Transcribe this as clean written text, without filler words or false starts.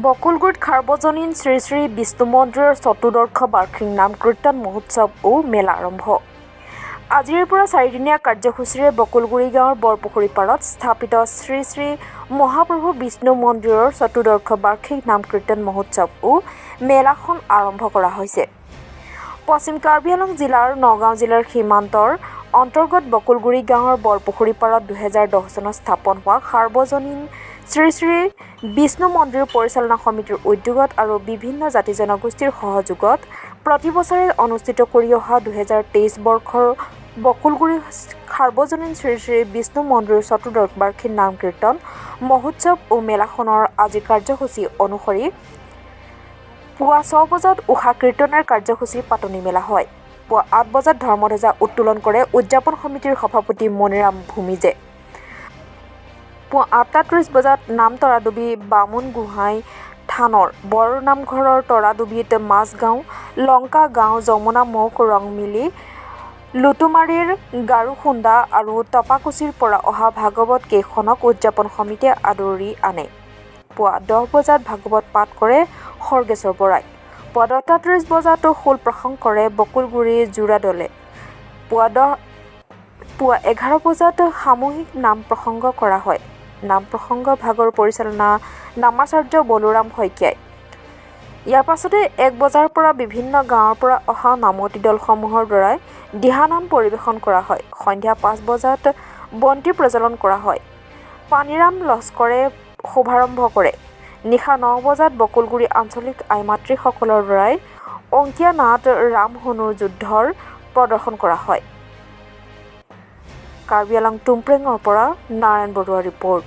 বকুলগুৰিত সাৰ্বজনীন শ্ৰী শ্ৰী বিষ্ণু মন্দিৰৰ চতুৰ্দশ বাৰ্ষিক নাম কীৰ্তন মহোৎসৱ ও মেলা আৰম্ভ। আজিৰে পৰা চাৰিদিনীয়া কাৰ্যসূচীৰে বকুলগুৰি গাঁৱৰ বৰপুখুৰী পাৰত স্থাপিত শ্ৰী শ্ৰী মহাপ্ৰভু বিষ্ণু মন্দিৰৰ চতুৰ্দশ বাৰ্ষিক নাম কীৰ্তন মহোৎসৱ ও মেলাখন আৰম্ভ কৰা হৈছে। পশ্চিম কাৰ্বি আংলং জিলাৰ নগাঁও জিলাৰ সীমান্তৰ অন্তৰ্গত বকুলগুৰি গাঁৱৰ বৰপুখুৰী পাৰত 2010 চনত স্থাপন হোৱা সাৰ্বজনীন শ্ৰী শ্ৰী বিষ্ণু মন্দিৰ পৰিচালনা সমিতিৰ উদ্যোগত আৰু বিভিন্ন জাতি জনগোষ্ঠীৰ সহযোগত প্ৰতি বছৰে অনুষ্ঠিত কৰি অহা 2023 বৰ্ষৰ বকুলগুৰি সাৰ্বজনীন শ্ৰী শ্ৰী বিষ্ণু মন্দিৰৰ চতুৰ্দশ বাৰ্ষিক নাম কীৰ্তন মহোৎসৱ ও মেলাখনৰ আজি কাৰ্যসূচী অনুসৰি পুৱা 6 বজাত ঊষা কীৰ্তনৰ কাৰ্যসূচী পাতনি মেলা হয়। পুৱা 8 বজাত ধৰ্মধ্বজা উত্তোলন কৰে উদযাপন সমিতিৰ সভাপতি মণিৰাম ভূমিজে। পুৱা 8:30 বজাত নাম তৰাডুবি বামুণ গোহাঁই থানৰ বৰনামঘৰৰ তৰাডুবিত মাজগাঁও, লংকা গাঁও, যমুনামুখ, ৰংমিলি, লুটুমাৰীৰ গাৰুখুন্দা আৰু টপাকুছিৰ পৰা অহা ভাগৱত কেইখনক উদযাপন সমিতিয়ে আদৰি আনে। পুৱা 10 বজাত ভাগৱত পাঠ কৰে খৰ্গেশ্বৰ বৰাই। পুৱা 10:30 বজাত খোল প্ৰসংগ কৰে বকুলগুৰি যোৰা দলে। পুৱা 11 বজাত সামূহিক নাম প্ৰসংগ কৰা হয়। নাম প্ৰসংগ ভাগৰ পৰিচালনা নামাচাৰ্য বলোৰাম শইকীয়াই। ইয়াৰ পাছতে 1 বজাৰ পৰা বিভিন্ন গাঁৱৰ পৰা অহা নামতি দলসমূহৰ দ্বাৰাই দিহানাম পৰিৱেশন কৰা হয়। সন্ধিয়া 5 বজাত বন্তি প্ৰজ্বলন কৰা হয়। পানীৰাম লস্কৰে শুভাৰম্ভ কৰে। নিশা 9 বজাত বকুলগুৰি আঞ্চলিক আইমাতৃসকলৰ দ্বাৰাই অংকীয়া নাট ৰামধেনুৰ যুদ্ধৰ প্ৰদৰ্শন কৰা হয়। কাৰ্বি আংলং টুমপ্ৰেঙৰ পৰা নাৰায়ণ বৰুৱাৰ ৰিপৰ্ট।